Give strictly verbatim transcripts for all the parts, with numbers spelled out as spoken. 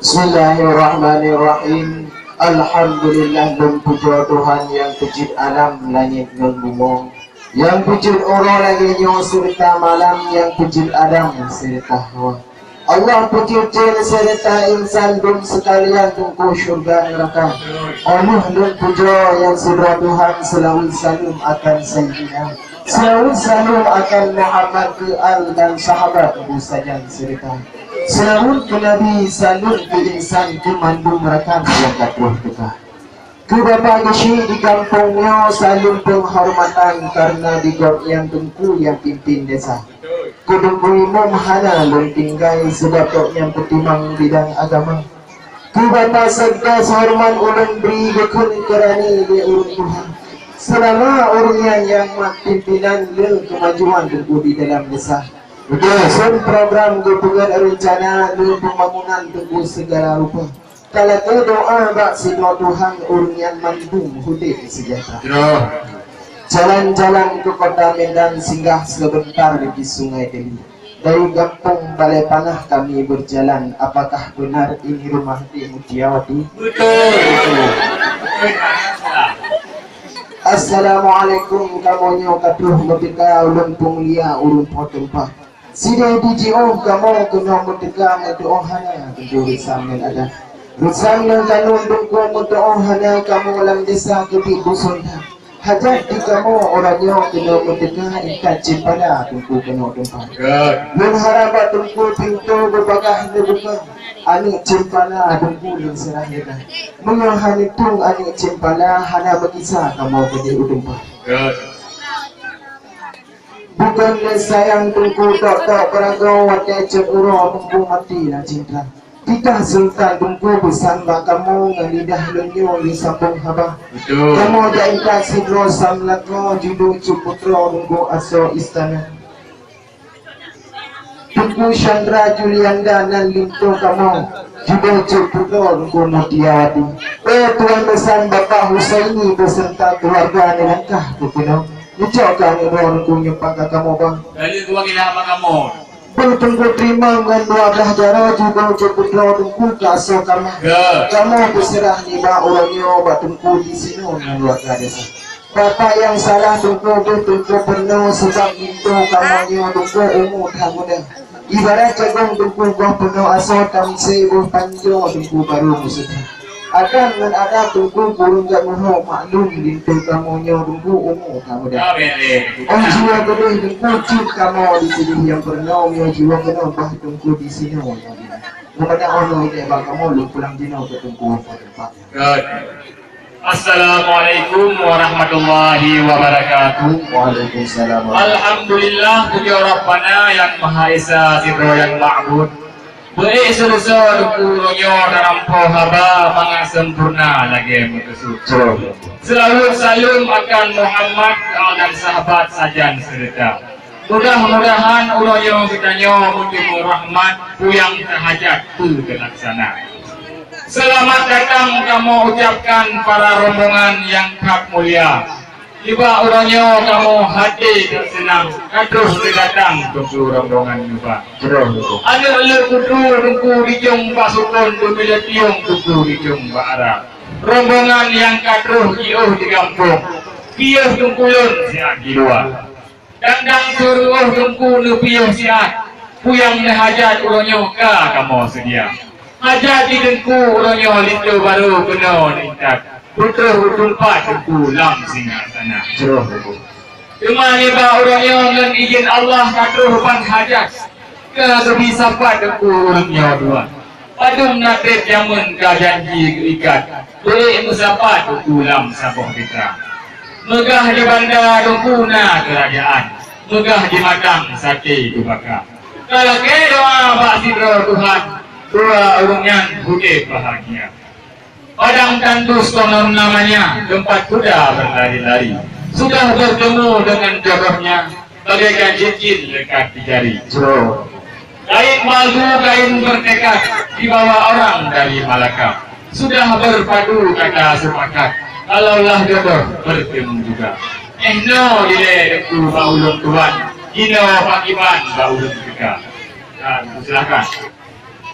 Bismillahirrahmanirrahim. Alhamdulillah, lôn pujoe Tuhan nyang peujeuet alam langét ngon bumoe, nyang peujeuet uroe lagée nyoe seureuta malam, nyang peujeuet Adam seureuta Hawa. Allah peujeuet jin seureuta insan dum seukalian teungku syeuruga neuraka. Óh lheueh lôn pujoe nyang sidroe Tuhan, seulaweuet saleuem akan Saidina, seulaweuet saleuem akan Muhammad keu al dan sahabat Abu sajan seureuta seulaweuet keu Nabi, saleuem keu insan keu mandum rakan nyang ka troh teuka. Keu Bapak Geuchik di gampông nyoe saleuem peunghormatan kareuna di gobnyan teungku nyang pimpin desa. Keu teungku imum hana lôn tinggai sabab gobnyan peutimang bidang agama. Keu Bapak Satgas horeumat ulôn bri geukheun keurani lé ureuëng tuha. Seulama ureuëng nyan nyang mat pimpénan le keumajuan teungku di dalam desa. Meuseuti program geupeugét reuncana le peubangunan teungku sigala rupa. Talakée doá bak sidroe Tuhan ureuëng nyan mandum udeb seujahteura. Jalan-jalan ke Kota Medan singgah sebentar di Sungai Deli. Dari gampông Balai Panah kami berjalan, apakah benar ini rumah Dek Mutiawati? Betul. Assalamualaikum, kamoe nyoe ka troh meuteuka ulôn Pung Lia ureuëng po teumpat. Sideh di jiôh kamoe keunoe meuteuka meutuoh hana teungku reusam ngon adat. Reusam ngon kanun teungku meutuoh hana kamoe lam desa keubiet duson that. Hajat di kamoe uroe nyoe keunoe meuteuka intat ceumpala teungku keunoe teumpat. Lôn harab bak teungku pintoe beubagaih neubuka. Aneuëk ceumpala teungku lôn seurah lé na. Meunyoe hana tueng aneuëk ceumpala hana meugisa kamoe keudeh u teumpat. Bukon lé sayang teungku tok-tok beuragoe watée cot uroe teungku maté lam cinta. Titah seuntan teungku peusan bak kamoe ngon lidah lôn nyoe lé sambong haba. Betul. Kamoe jak intat sidroe sam lakoe judô Cut Putroe teungku asoe istana. Teungku Chandra Julianda nan linto kamoe judô Cut Putroe teungku Mutiawati. Eh tuan peusan Bapak Husaini beserta keluarga neulangkah keu keunoe. Neucok ka ngon droe teungku nyumpang ka kamoe bang. Dari dua gila bak kamoe. Beuh teungku teurimong ngon dua blaih jaroe judô Cut Putroe teungku keu asoe kamoe. Ya. Kamoe peuseurah nibak uroe nyoe bak teungku di sinoe ngon luwat desa. Bapak nyang salah teungku beuh teungku peurunoe sabab linto kamoe nyoe teungku umu that muda. Ibarat jagong teungku goh peurunoe asoe tamsé boh panjoe teungku barô meuseutah. Akan ngon adat teungku kureueng jak muho maklum linto kamoe nyoe teungku umu that muda. Óh jiwoe keudeh teungku cut kamoe di sideh nyang peurunoe, meunyoe jiwoe keunoe bah teungku di sinoe nyang binéh. Meupada óh lheueh ilée bak kamoe lôn pulang jinoe keu teungku po teumpat. Assalamualaikum warahmatullahi wabarakatuh. Waalaikumsalam. Alhamdulillah, pujoe Rabbana nyang Maha Esa sidroe nyang mabud. Beuék seuleusoe teungku uroe nyoe tarampo haba mangat sempurna lagée meukeusut. Betul. Seulaweuet saleuem akan Muhammad dan sahabat sajan seureuta. Mudah-mudahan uroe nyoe geutanyoe meuteumé rahmat, peue nyang teuhajat peue teulaksana. Seulamat datang kamoe ucapkan para rombongan nyang that mulia. Nibak uroe nyoe kamoe haté that seunang ka troh teudatang teungku rombongan nibak. Aneuëk le putroe teungku rijong bak sukon, teumilationg teungku rijong bak ara. Rombongan nyang ka troh jiôh di gampông, piôh teungku lôn siat di luwa. Dang-dang teuruôh teungku neupiôh siat, peue nyang neuhajat uroe nyoe ka kamoe seudia. Hajat di teungku uroe nyoe linto barô keunoe intat, peutroh u teumpat teungku lam singasana. Jroh teungku. Teuma nibak uroe nyoe ngon idhin Allah ka troh ban hajat, ka geubi sapat teungku ureuëng nyoe dua. Padum na treb jameun ka janji geuikat, beuék meusapat teungku lam saboh mita. Meugah di banda teungku na keurajaan, meugah di matang saté teubaka. Ka lakée doá bak sidroe Tuhan, dua ureuëng nyan udeb bahagia. Padang tandus konon namanya, tempat kuda berlari-lari. Sudah bertemu dengan jodohnya, bagaikan cincin lekat di jari. Jroh. Kain palsu, kain bertekad, dibawa orang dari Malaka. Sudah berpadu kata sepakat, kalaulah jodoh bertemu juga. Eh no dilée teungku bak ulôn tuan, jinoe pakriban bak ulôn teuka. Dan silakan.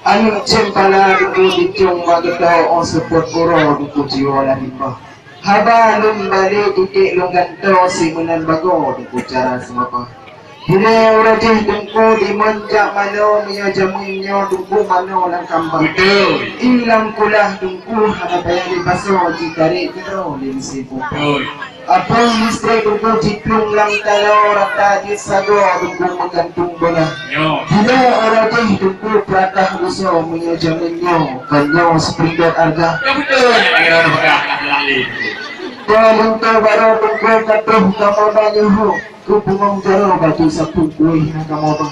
Aneuk cempala Teungku dicong bak geuto, oh seupôt uroe Teungku jiwoe lam limbah. Haba lôn balek titék lôn gantoe, si meunan bagoe Teungku cara seumapa. Dilèe uroe jih Teungku dimeun jak manoe, meunyoe jamén nyoe Teungku manoe lam kamba. Beutôi. I lam kulah Teungku hana payah dipasoe, jitarek keudroe lé meusin pompa. Beutôi. Apui listrik Teungku jiplueng lam taloe, rata jih sagoe Teungku meugantung bola. Nyoe. Dilèe uroe jih Teungku peuratah usoe, meunyoe jamén nyoe, kon nyoe seupeurigèt hareuga. Ya beutôi, ya kira udah peugah, nak lali. Keu linto barô Teungku ka troh kamoe ba nyoe, keu bungong jaroe baju sapeue kuéh na kamoe ba.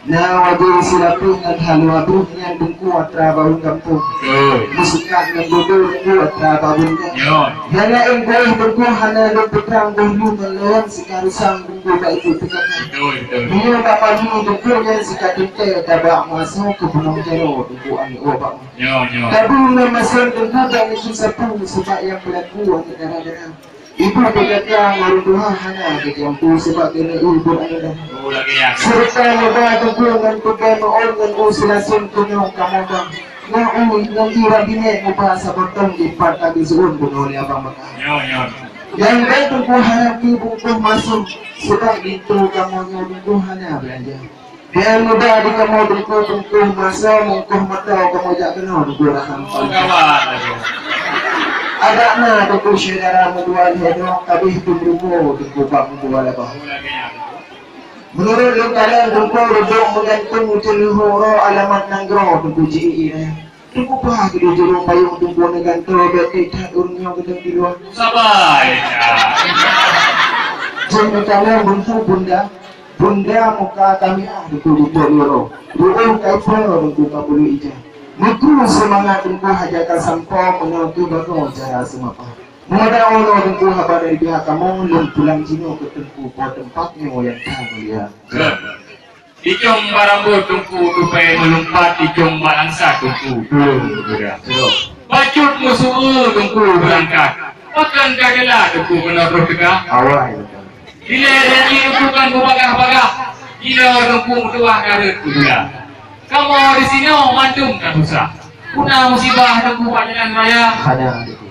Na wajéh silapéh ngon haluwa brôh nyan Teungku atra baweueng gampông. Beutôi. Meusikat ngon dudoe Teungku atra baweueng nyan. Nyoe. Nyang laén kuéh Teungku hana lôn peutrang, boh lu ngon lôn sika rusang Teungku bak ibu peugah. Beutôi, beutôi. Meunyoe bak pami Teungku nyan sika teuntèe tabak meuasoe keu bungong jaroe Teungku aneuk woe bak. Nyoe, nyoe. Tabu ngon masen Teungku bak ngon sapeue, sabab nyang peulaku aneuk dara-dara. Ibu peugah ngon ureueng tuha hana geujampu, sabab keuneuk ibu aneuk dara. Oh, lagèe nyan. Seureuta muba Teungku ngon peubai meu'ôn ngon u silasem keunoe kamoe ba. Ngon u ngon i rabinéh muba saboh thôn dipat ka geuseu'ôn bunoe lé abang bakah. Nyoe, nyoe. Nyang bèk Teungku harab keu bungkôh masoe, sabab linto kamoe nyoe Teungku hana beulanja. Nyang muda di kamoe Teungku, bungkôh masoe, bungkôh moto kamoe jak keunoe Teungku raham. Oh, gawat, aduh. Adak na Teungku syedara meudua lhèe droe, ka abéh dum rumoh Teungku bak meudua laba. Oh, lagèe nyan. Meunurot lôn kalon Teungku, reudôk meugantung ujeuen leuhô uroe, alamat nanggroe Teungku ji-i raya. Teungku peugah keu jurông payong Teungku neugantoe, bèk that ureueng nyoe geudong di luwa. Sabai, ya. Jeuet meukalon Teungku bunda, bunda muka kamiah Teungku jipot lurô. Ru'uh ka ipoh Teungku ka peuleueh ija. Meukru seumangat Teungku haja ka sampoe, meunoe keuh bagoe cara seumapa. Meunyoe uroe Teungku haba dari pihak kamoe, lôn pulang jinoe keu Teungku po teumpat nyoe nyang ka mulia. Dicong bak rambôt Teungku tupèe meulumpat, dicong bak langsa Teungku tulông meugeura. Bacut meusu-eu Teungku beurangkat, pakon ka jeulaih Teungku keunoe troh teuka. Awai. Dilèe janji Teungku kan beubagah-bagah, jinoe Teungku meutuwah ka rhot keu gula. Kamoe disinoe mandum ka susah. Peue na musibah Teungku bak jalan raya? Hana, Teungku.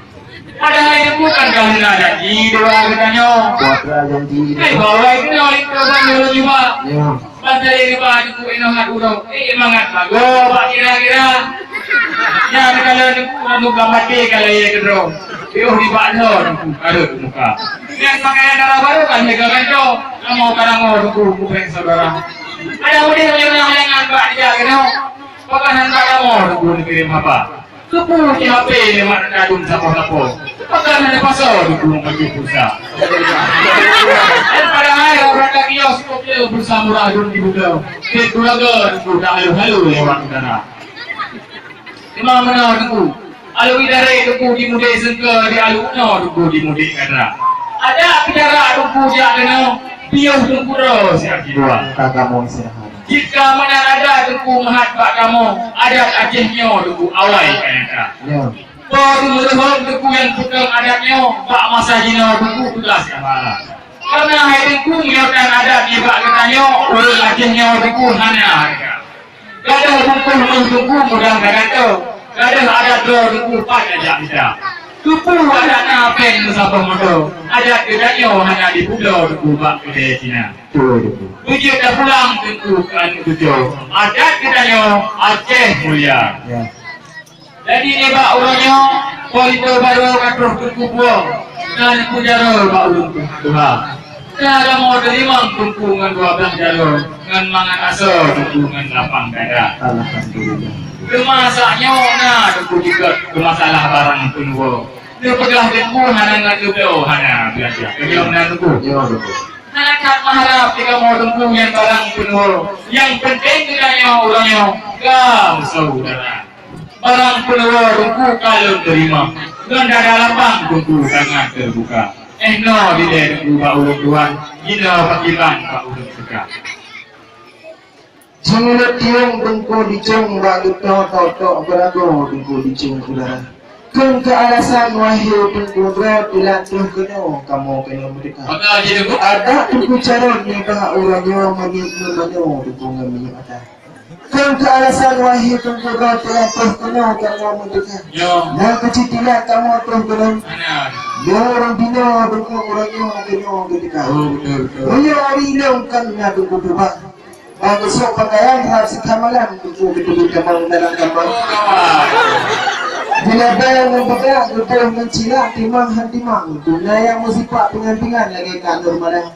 Padahai Teungku kan ka hana janji dua geutanyoe. Putra janji. Hei, bawai keunoe linto ban lôn juba. Ya. Ban tadi riba Teungku inoe hat uroe. Eh, mangat bagoe bak kira-kira. Nyan kalau Teungku rambut ka maté ka layèe keudroe. Piôh nibak lhô Teungku ka rhot muka. Nyan pakaian dara barô kan lhèe gantoe. Kamoe ka rangoe Teungku muphom syedara. Ada udép nyang na halangan bak ija keunoe. Pakon han bak kamoe Teungku neukirém haba. Keupeue ci H P nyoe mat tadum sapoh-sapoh. Pakon hana pasoe Teungku meupajoh pulsa. Dan padahai rot-rot ka kios, kopieu pulsa murah dum jibuka. Tiep keuluwarga Teungku ta halo-halo lewat udara. Teuma meunoe Teungku, alue idare Teungku jimudek seungke, di alue unoe Teungku jimudek gatra. Adak bicara Teungku jak keunoe, piôh Teungku droe siat jidua. Ka kamoe istirahat. Jika meunan adat Teungku meuhat bak kamoe, adat Aceh nyoe Teungku awai ka nyata. Ya. Po teumeureuhom Teungku nyang peukong adat nyoe bak masa jinoe Teungku tugas nyang bala. Kareuna hai Teungku meunyoe tan adat nibak geutanyoe, ureueng Aceh nyoe Teungku hana hareuga. Gadôh bungkôh meuh Teungku mudang ka gantoe, gadôh adat droe Teungku pat tajak mita. Keupeue adat na péng meusaboh moto, adat geutanyoe hana dipubloe Teungku bak keudè Cina. Beujeuet tapulang Teungku keu aneuk cucoe, adat geutanyoe Aceh mulia. Ya. Jadi nibak uroe nyoe, po linto barô ka troh Teungku puwoe, dan peujaroe bak ulôn tuha-tuha. Ka kamoe teurimong Teungku ngon dua blah jaroe, ngon mangat asoe Teungku ngon lapang dada. Alhamdulillah. Teuma saat nyoe na Teungku jikot keu masalah barang peunuwoe. Neupeugah Teungku hana ngon neubloe hana beulanja. Keunyoe na Teungku. Ya, Teungku. Hana that meuharab di kamoe Teungku nyan barang peunuwoe. Nyang peunteng geutanyoe uroe nyoe ka meusaudara. Barang peunuwoe Teungku ka lôn teurimong. Ngon dada lapang Teungku tangan teubuka. Eh, noe dilèe Teungku bak ulôn tuan, jinoe pakriban bak ulôn teuka. Jingulét tiong Teungku dicong bak geuto, tok-tok beuragoe Teungku dicong udara. Kheun keu alasan wahé Teungku droe, teulat troh keunoe kamoe keunoe meudeuka. Maka jih Teungku. Adat Teungku carông nibak uroe nyoe, maniet ngon manoe Teungku ngon minyeuk ata. Kon keu alasan wahé Teungku droe teuh keunoe kamoe meuteuka. Yo. Nyang keucit tilat kamoe troh keunoe. Ana. Yo ureueng binoe Teungku, ureueng nyoe keunoe geuteuka. Oh, betul, betul. Meunyoe ari ilôn kan na Teungku peubah. Bak geusok pakaian rab sikha malam Teungku geuteubiet kamoe dalam kambang. Oh, kawan. Bila bèe ngon beudak geuboh ngon cilak, timang han timang Teungku. Na nyang meusipat pingan-pingan lagèe Kak Nur Malah.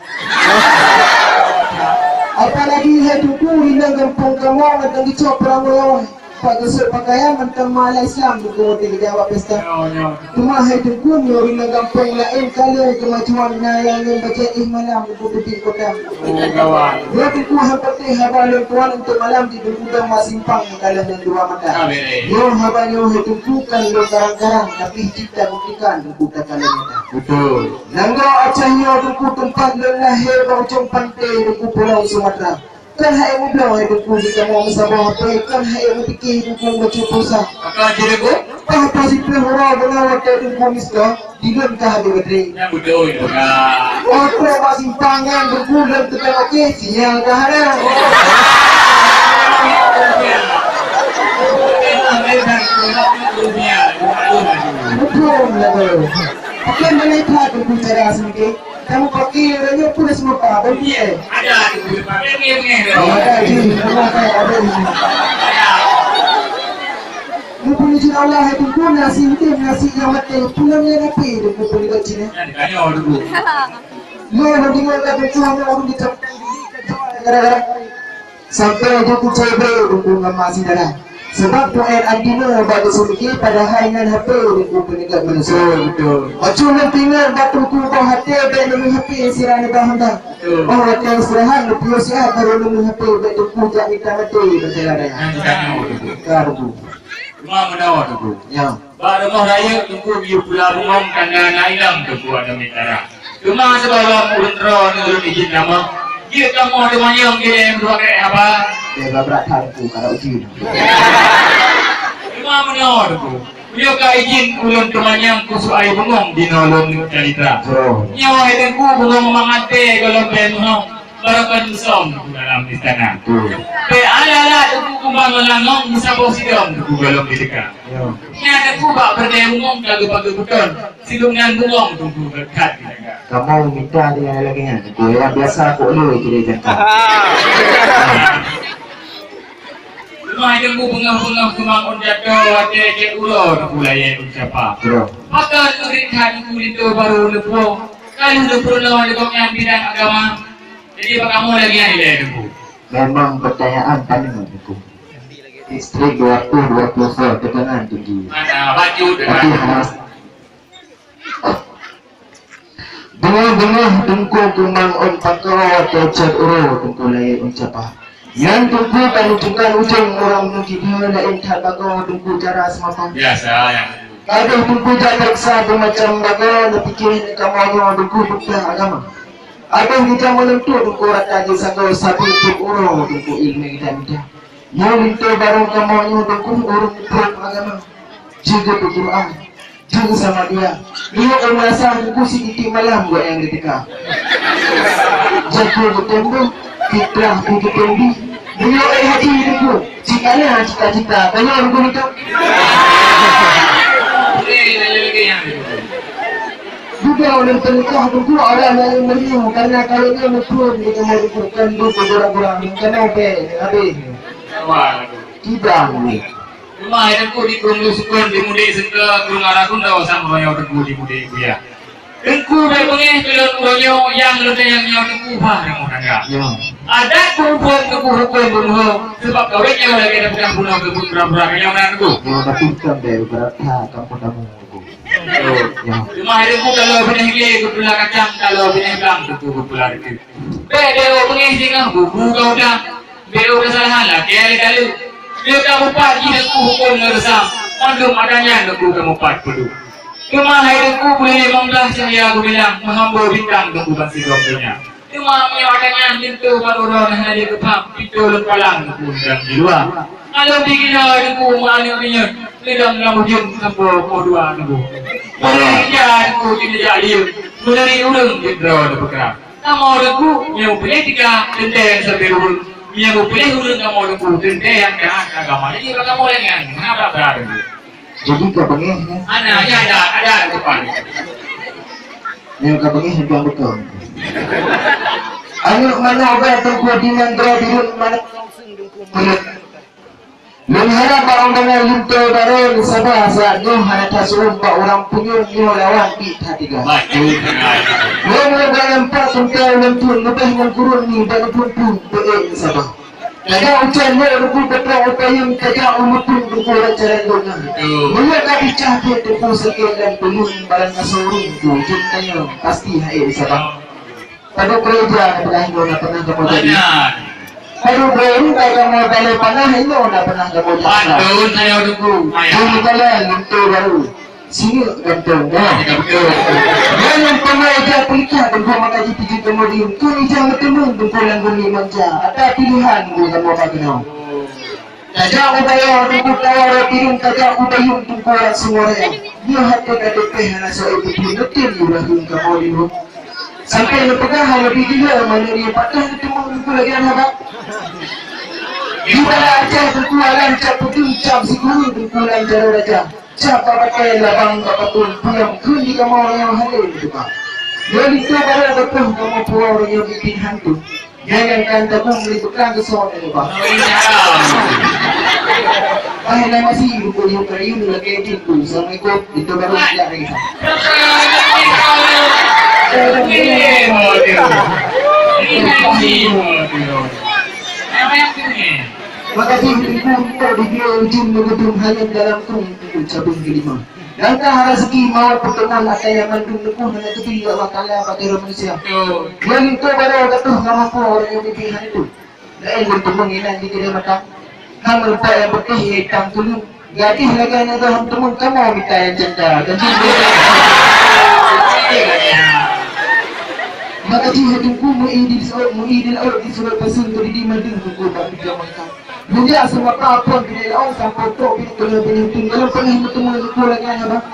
Apalagi hai Teungku, di lam gampông kamoe mantong geucok peurangui awai. Bak geusok pakaian mantong mala Islam Teungku watèe geujak bak pesta. Nyoe, nyoe. Teuma hai Teungku, meunyoe di lam gampông laén ka lheueh keumajuan, na nyang ngon bajèe éh malam Teungku teubiet kota. Oh, kawan. Nyoe Teungku han patéh haba lôn tuan untuk malam di Teungku dong mak simpang ka lheueh lôn dua mata. Ah, bèrèh. Nyoe haba nyoe hai Teungku kan lôn karang-karang, tapi cit tabuktikan Teungku takalon mata. Betul. Nanggroe Aceh nyoe Teungku teumpat lôn lahé bak ujong panté Teungku pulo Sumatra. Kon hai mubloe hai Teungku di kamoe meusaboh H P, kon hai mupike Teungku bacut pulsa. Apa cit Teungku? Bah, bah siplôh uroe beungoh watèe Teungku miss call, di lôn ka habéh baterai. Nyang beutôi Teungku. Oh, trôk bak simpang nyan Teungku lôn teupeu oke, sinyal ka hana. Muphom lah tu. Oke, mana itu Teungku cara seumiké? Kamoe paké ureueng nyoe peue seumapa, bang Piyé? Ada tu, Pak. Bengeh, bengeh. Oh, ada jih. Nama saya ada ini. Muphom izin Allah, hai Teungku, nasi udép, nasi nyang maté, pulang nyan api, Teungku, peue nibak Cina. Jangan ditanya dulu. Lo, lo dengar dah Teungku, hana ureueng dicap. Gara-gara Sampoe Teungku cai brôk Teungku ngon mak syedara. Sabab poet Andino bak geuseumiké padahai ngon H P Teungku peunegak manusia. Betul, betul. Bacut lôn peuingat bak Teungku, boh até bèk neumeuhapé sira nibak honda. Betul. Boh watèe istirahat neupiôh siat barô neumeuhapé, bèk Teungku jak mita maté bak jalan raya. Nyan teuka nyoe Teungku. Ka Teungku. Cuma meunoe Teungku. Ya. Bak rumoh rayeuk Teungku geuyue pula bungöng tanda na inong Teungku ateueh meuntara. Teuma sibagoe ureueng droeneuh lôn idhin tamong, jeuet kamoe teumanyong ilèe meudua keurék haba. Lé babrak that Teungku, ka na uji. Teuma meunoe Teungku, meunyoe ka idhin ulôn teumanyong keu soai bungöng jinoe lôn calitra. Betul. Nyoe hai Teungku bungöng mangat tée gohlom bèe meuhom. Barokon musöm Teungku dalam istana. Betul. Bèk alat-alat Teungku kumbang ngon langöng, meusaboh sidom Teungku gohlom jiteuka. Ya. Nyan Teungku bak peureudèe bungöng ka geupakeue beuton, sidum nyan bungöng Teungku geukat jiteuka. Kamoe mita dengan lagèe nyan, Teungku. Lewat biasa kok le kira jangka. Teuma Teungku beungoh-beungoh seumang ôn jato, watèe jeuet uroe Teungku layèe ôn capa. Betul. Pakon meugrét that Teungku linto barô neupuwoe, ka lheueh neupeurunoe lé gobnyan bidang agama. Jadi, bak kamoe lagèe nyan ilèe Teungku. Memang pertanyaan paneuk Teungku. Distrik dua ratus dua puluh empat tekanan tinggi. Mana bacut. Tapi dengan hana. Beungoh-beungoh Teungku kumbang ôn pakoe, teucot uroe Teungku layèe ôn capa. Nyan Teungku ka neutukan ujong ureueng meukiban laén that bagoe Teungku cara seumapa. Biasa nyan. Kadang Teungku jak peuriksa beumacam bagoe, neupike kamoe nyoe Teungku peugah agama. Abéh geutanyoe meuneuk Teungku rata jisagoe sabe tiep uroe Teungku ileumèe geutanyoe mita. Nyoe linto barô kamoe nyoe Teungku ureueng peuet agama. Jeuet geupeugureueng, jeuet geusamadiyah. Nyoe ureueng meunasah Teungku sikitik malam gobnyan geuteuka. Jakoe geuteumbôh, fitrah pih geuteumbih. Nyoe éh haji Teungku, jikana cita-cita. Tanyoe Teungku mita. Dudoe lôn peunikah Teungku, awak laén meunyoe, karena kalau nyoe muphom di kamoe Teungku, kon duek gurang-gurang, keunoe bèk habéh. Wah. Kidang ni. Teuma Teungku di Krueng Sukon, di Mudék Seungke, Krueng Ara Gundoe, sang uroe nyoe Teungku di Mudék Buya. Teungku bèk beungéh keu lôn uroe nyoe, nyang lôn tanyong nyoe Teungku bah rumoh tangga. Ya. Adat peurumpok Teungku hukôm beumeuho, sabab kawén nyoe lagèe tapeugah bunoe keu pura-pura, nyoe na Teungku. Ya, tapi bukan dari berata kampung tamu Teungku. Betul. Ya. Teuma Teungku kalau binéh glé geupula kacang, kalau binéh blang Teungku geupula reuteuh. Bèk deuh beungéh singoh bubu ka udang. Bèk u keusalahan lakèe lé taleue. Lé ka mupat jih Teungku hukôm ngon reusam, mandum ata nyan Teungku ka mupat peudeuh. Teuma hai Teungku buleuen limong blah cahya geumilang, meuhambo bintang Teungku ban sigom donya. Teuma meunyoe ata nyan linto ban uroe hana lé geupham, pintoe lôn palang Teungku neudong di luwa. Alôn pih keunoe Teungku meu aneuk meunyoe, neudong lam ujeuen sampoe poh dua Teungku. Meunyoe ija Teungku jeuet neujak liyeueng, meunari ureueng jeuet droe neupeukra. Kamoe Teungku, nyoe peuletika teuntèe sabe ureueng. Nyang geupiléh ureueng kamoe Teungku, teuntèe nyang taat agama. Jadi, ureueng kamoe nyang nyan, mengapa berada? Jadi, ka beungéh, ya? Ana, ya, ada, ada depan. Nyang ka beungéh, nyang beutôi. Aneuk manok bak Teungku di nanggroe bireuen manok. Lôn harap bak rombongan linto barô saba saat nyoe hana taseuôt bak ureueng punyueng nyoe lawan pih that teuga. Bacut. Lôn harap bak nyang pat teuntèe ulôn thôn leubeh ngon kureueng nibak lôn phôn beu ék saba. Tajak u cot lheueh Teungku, peutrok u payong, tajak u meuteun Teungku, lam jalan donya. Betul. Meunyoe ka bicah pih Teungku, sakét lam tuleueng, barang asoe ureueng Teungku, jeuet tanyong, pasti han ék saba. Padub keureuja na pernah, inoe na pernah kamoe jadi. Padub beureuta kamoe balèe panah, inoe na pernah kamoe jadi. Betul, saya Teungku. Jadi, kalian linto barô. Singeuk ganteng, dah. Ya, betul. Nyan nyang peunoh ija peulikot Teungku, maka jipijeuet keumudian. Keu ija meuteumèe Teungku lam gumi manja. Ata pilihan Teungku kamoe bak keunoe. Tajak u Bayoe Teungku, tawa rot bireuen, tajak u Bayoe Teungku, rot Sungai Raya. Nyoe hate ka teupèh hana soe teupeue, neutem Ibrahim kamoe di rumoh. Sampai neupeugah hana leubeh jih lé, manök nyoe pat teuh neuteumèe Teungku lagèe nyan haba. Di bala Aceh Teungku, alam cap peuteun, cap siguru Teungku, lam jaroe raja. Cak bak batèe labang bak patung, pulang kheun di kamoe nyang hale meutuka. Nyoe linto barô geupeugah kamoe puwoe ureueng nyang biet-biet hantu. Nyan nyang kan tabông lé beuklang keusoe lé leubah. Bah na masi rupa-rupa kayu lakèe jeuet tu. Assalamualaikum. Linto barô jak lagi sa. Makasih Teungku, untuk di dia ujung meugedung hanyut dalam krueng Teungku cabeueng keulima. Langkah raseuki mawöt peutemuan ata nyang mandum Teungku hana geubri lé Allah Taala bak droe manusia. Betul. Nyan linto barô geupeugah kamoe puwoe ureueng nyang biet-biet hantu. Laén lôn teumeung inan di keudè mata. Hana rupa nyang putih hitam tuleueng. Gadih lagèe nyan lôn teumeung kamoe mita nyang janda. Dan maka jih Teungku meu-i di laôt, meu-i di laôt di Surot Paseuen, keudidi mandum Teungku bak pijôh mata. Meunyoe seumapa phon pih laôt sampoe trok pih keunoe pih nyoe, dalam peunah meuteumé Teungku lagèe nyan, bah.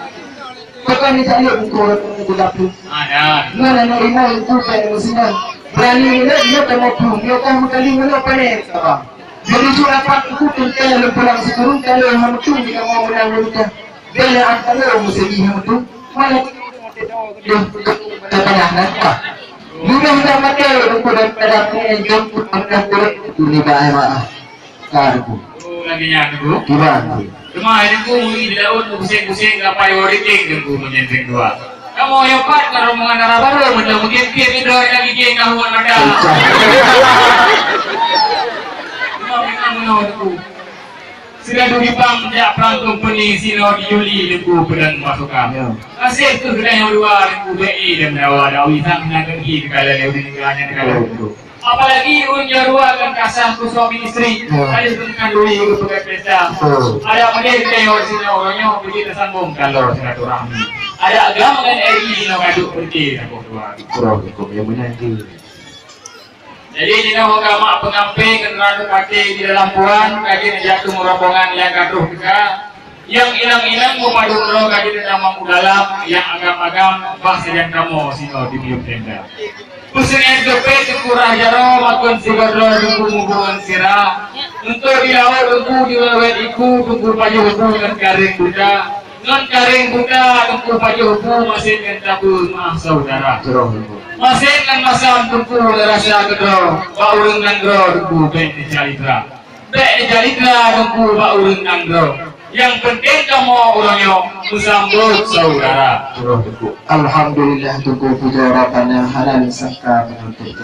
Pakon nijak lheueh Teungku rot ngon gulap tu. Ada. Ngon aneuk rimong Teungku pih meusinan. Beurani nyoe, nyoe kamoe peurueng, nyoe ka meukaling ngon pané, saba. Meunyoe jeuet rapat Teungku teuntèe lôn pulang sikureueng, ka lheueh hana meuteumé di kamoe meunang meunitah. Bèk lé angkalo meuseujih hana meuteumé. Mana teupeugah na. Mudah-mudahan maté Teungku daripada peue nyang jeuet peurumoh Teungku nibak ai maaf. Ka Teungku. Oh, lagèe nyan Teungku. Kiban Teungku. Teuma hai Teungku, di laôt puseng-puseng kapai woe riting Teungku meunyan seng dua. Kamoe nyoe pat ngon rombongan dara barô meuteumé mungkin pih bidôh nyang gigée ka huön mata. Teuma memang meunoe Teungku. Sira duri bang jak prang kompeni sinoe di Juli Teungku peudong pasukan. Ya. Aséh keuh geutanyoe dua Teungku B I dan Dawa Dawi sang nyang keuki keukalon lé ureueng nyan keukalon Teungku. Apalagi ureueng nyoe dua kan kasah keu suami istri, ya, ada teukan duri keu peugét pesta. Betul. Ada meunan geutanyoe sinoe uroe nyoe beugi teusambong taloe silaturahmi. Ada agam ngon R I sinoe ka duek beureuti saboh dua. Betul, Teungku, ya meunan jih. Jadi, jinoe ka mak peungampé keuneurang paté di dalam puan, ka jeuet jak tueng rombongan nyang ka troh teuka. Nyang inong-inong meupadub droe ka jeuet tamong u dalam, nyang agam-agam bah sajan kamoe sinoe di miyueb tenda. Peuseungieng teupé teukurah jaroe makon sigoe droe Teungku mubuet sira. Untuk di laôt Teungku di wawét iku Teungku pajoh bu ngon karéng buta. Ngon karéng buta Teungku pajoh bu maséng ngon tabeue maaf saudara. Betul, Teungku. Maséng ngon masam Teungku rasa keudroe, bak ureueng nanggroe Teungku bèk neucalitra. Bèk neucalitra Teungku bak ureueng nanggroe. Nyang peunteng kamoe uroe nyoe meusambot saudara. Betul, Teungku. Alhamdulillah Teungku, pujoe Rabbana hana lôn sangka meunyoe